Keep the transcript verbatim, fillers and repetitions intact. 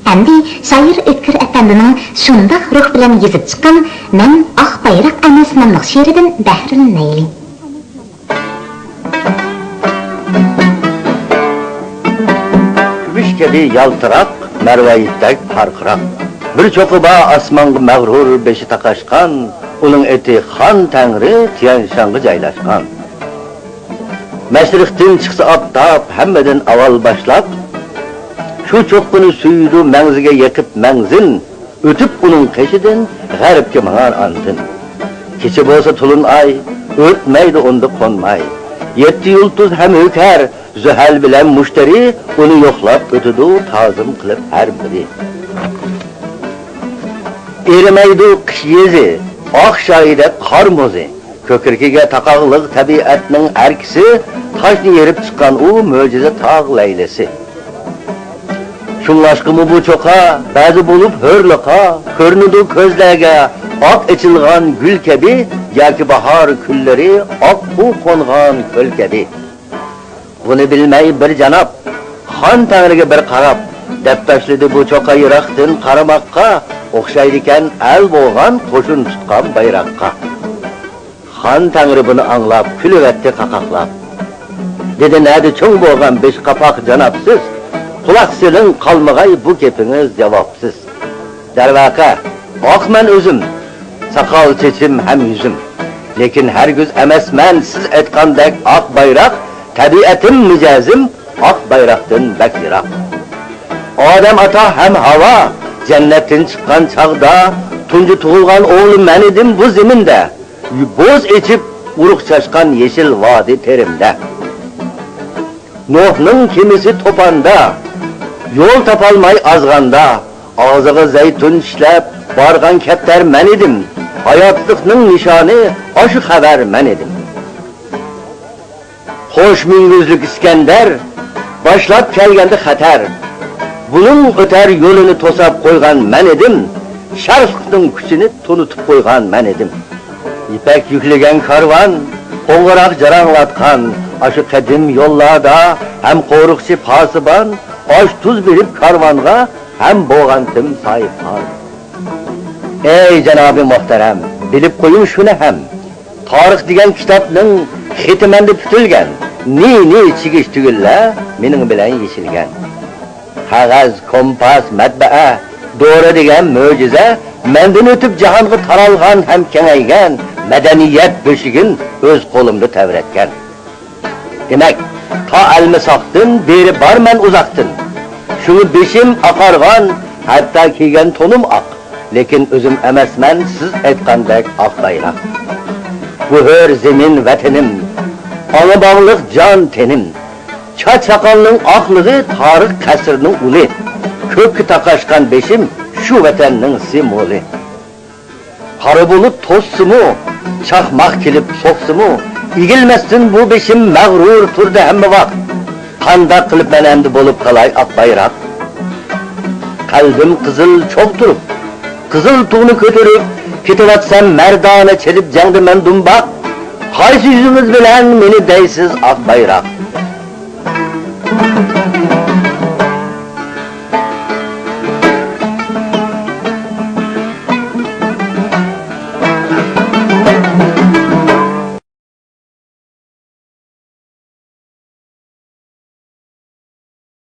ئەمدى شائىر ئۆتكۈر ئەپەندىنىڭ شۇنداق روھ بىلەن يېزىپ چىققان مەن ئاق بايراق ئەمەس ناملىق شېئىرىدىن بەھرىلىنەيلى. كۈمۈش كەبى يالتىراق، مەرۋايىتتەك پارقىراق. بىر چوققا بار ئاسمانغا مەغرۇر بېشى تاقاشقان، ئۇنىڭ ئېتى خان تەڭرى تيەنشانغا جايلاشقان. مەشرىقتىن چىقسا ئاپتاپ، ھەممىدىن ئاۋۋال باشلاپ، شۇ چوققىنى سۆيىدۇ مەڭزىگە يېقىپ مەڭزىن، ئۆتۈپ ئۇنىڭ قېشىدىن، غەربكە ماڭار ئاندىن. كېچە بولسا تولۇن ئاي، ئۆتمەيدۇ ئۇندا قونماي. يەتتە يۇلتۇز ھەم ھۆكەر، زۆھەل بىلەن مۇشتەرى، ئۇنى يوقلاپ ئۆتىدۇ تازىم قىلىپ ھەر بىرى. ئېرىمەيدۇ قىش يېزى، ئاق شايىدەك قار مۇزى. كۆكرىكىگە تاقاقلىق تەبىئەتنىڭ ئەركىسى، تاشنى يېرىپ چىققان ئۇ مۆجىزە تاغ لەيلىسى. شۇڭلاشقىمۇ بۇ چوقا بەزى بولۇپ ھۆرلىقا، كۆرۈنىدۇ كۆزلەرگە ئاق ئېچىلغان گۈل كەبى ياكى باھار كۈنلىرى ئاققۇ قونغان كۆل كەبى. بۇنى بىلمەي بىر جاناب، خان تەڭرىگە بىر قاراپ، دەپ تاشلىدى بۇ چوقا يىراقتىن قارىماققا، ئوخشايدىكەن ئەل بولغان قوشۇن تۇتقان بايراققا. خان تەڭرى بۇنى ئاڭلاپ، كۈلۈۋەتتى قاقاقلاپ. دېدى، نەدە چوڭ بولغان بېشى قاپاق جانابسىز؟ قۇلاق سېلىڭ، قالمىغاي بۇ گېپىڭىز جاۋابسىز. دەرۋەقە، ئاقمەن ئۆزۈم، ساقال چېچىم ھەم يۈزۈم. لېكىن ھەرگىز ئەمەسمەن سىز ئېيتقاندەك ئاق بايراق، تەبىئەتىم، مىجەزىم ئاق بايراقتىن بەك يىراق. ئادەم ئاتا ھەم ھاۋا جەننەتتىن چىققان چاغدا، تۇنجى تۇغۇلغان ئوغلى مەن ئىدىم بۇ زېمىندە. بوز ئېچىپ، ئۇرۇق چاچقان يېشىل ۋادى تېرىمدە. نوھنىڭ كېمىسى توپاندا، يول تاپالماي ئازغاندا، ئاغزىغا زەيتۇن چىشلەپ بارغان كەپتەر مەن ئىدىم. ھاياتلىقنىڭ نىشانى ئاشۇ خەۋەر مەن ئىدىم. قوش مۈڭگۈزلۈك ئىسكەندەر باشلاپ كەلگەندە خەتەر، بۇنىڭ ئۆتەر يولىنى توساپ قويغان مەن ئىدىم. شەرقلىقنىڭ كۈچىنى تونۇتۇپ قويغان مەن ئىدىم. يىپەك يۈكلىگەن كارۋان قوڭغۇراق جاراڭلاتقان ئاشۇ قەدىم يوللاردا ھەم قورۇقچى پاسىبان ئاش-تۇز بېرىپ كارۋانغا ھەم بولغانتىم ساھىبخان. ئەي جانابى مۇھتەرەم، بىلىپ قويۇڭ شۇنى ھەم، تارىخ دېگەن كىتابنىڭ خېتى مەندە پۈتۈلگەن، نى-نى چىگىش تۈگۈنلەر مېنىڭ بىلەن يېشىلگەن. قەغەز، كومپاس، مەتبەئە، دورا دېگەن مۆجىزە مەندىن ئۆتۈپ جاھانغا تارالغان ھەم كېڭەيگەن، مەدەنىيەت بۆشۈكىنى ئۆز قولۇمدا تەۋرەتكەن. دېمەك، تا ئەلمىساقتىن بېرى بارمەن ئۇزاقتىن. شۇڭا بېشىم ئاقارغان، ھەتتا كىيگەن تونۇم ئاق. لېكىن ئۆزۈم ئەمەسمەن سىز ئېيتقاندەك ئاق بايراق. بۇ ھۆر زېمىن ۋەتىنىم، ئاڭا باغلىق جان تېنىم. چاچ-ساقالنىڭ ئاقلىقى تارىخ قەسرىنىڭ ئۇلى. كۆككە تاقاشقان بېشىم شۇ ۋەتەننىڭ سىمۋولى. قارا بۇلۇت توسسىمۇ، چاقماق كېلىپ سوقسىمۇ، ئېگىلمەستىن بۇ بېشىم مەغرۇر تۇردى ھەممە ۋاق. قانداق قىلىپ مەن ئەمدى بولۇپ قالاي ئاق بايراق؟ قەلبىم قىزىل چوغ تۇرۇپ، قىزىل تۇغنى كۆتۈرۈپ، كېتىۋاتسام مەردانە چېلىپ جەڭدە مەن دۇمباق. قايسى يۈزىڭىز بىلەن مېنى دەيسىز ئاق بايراق؟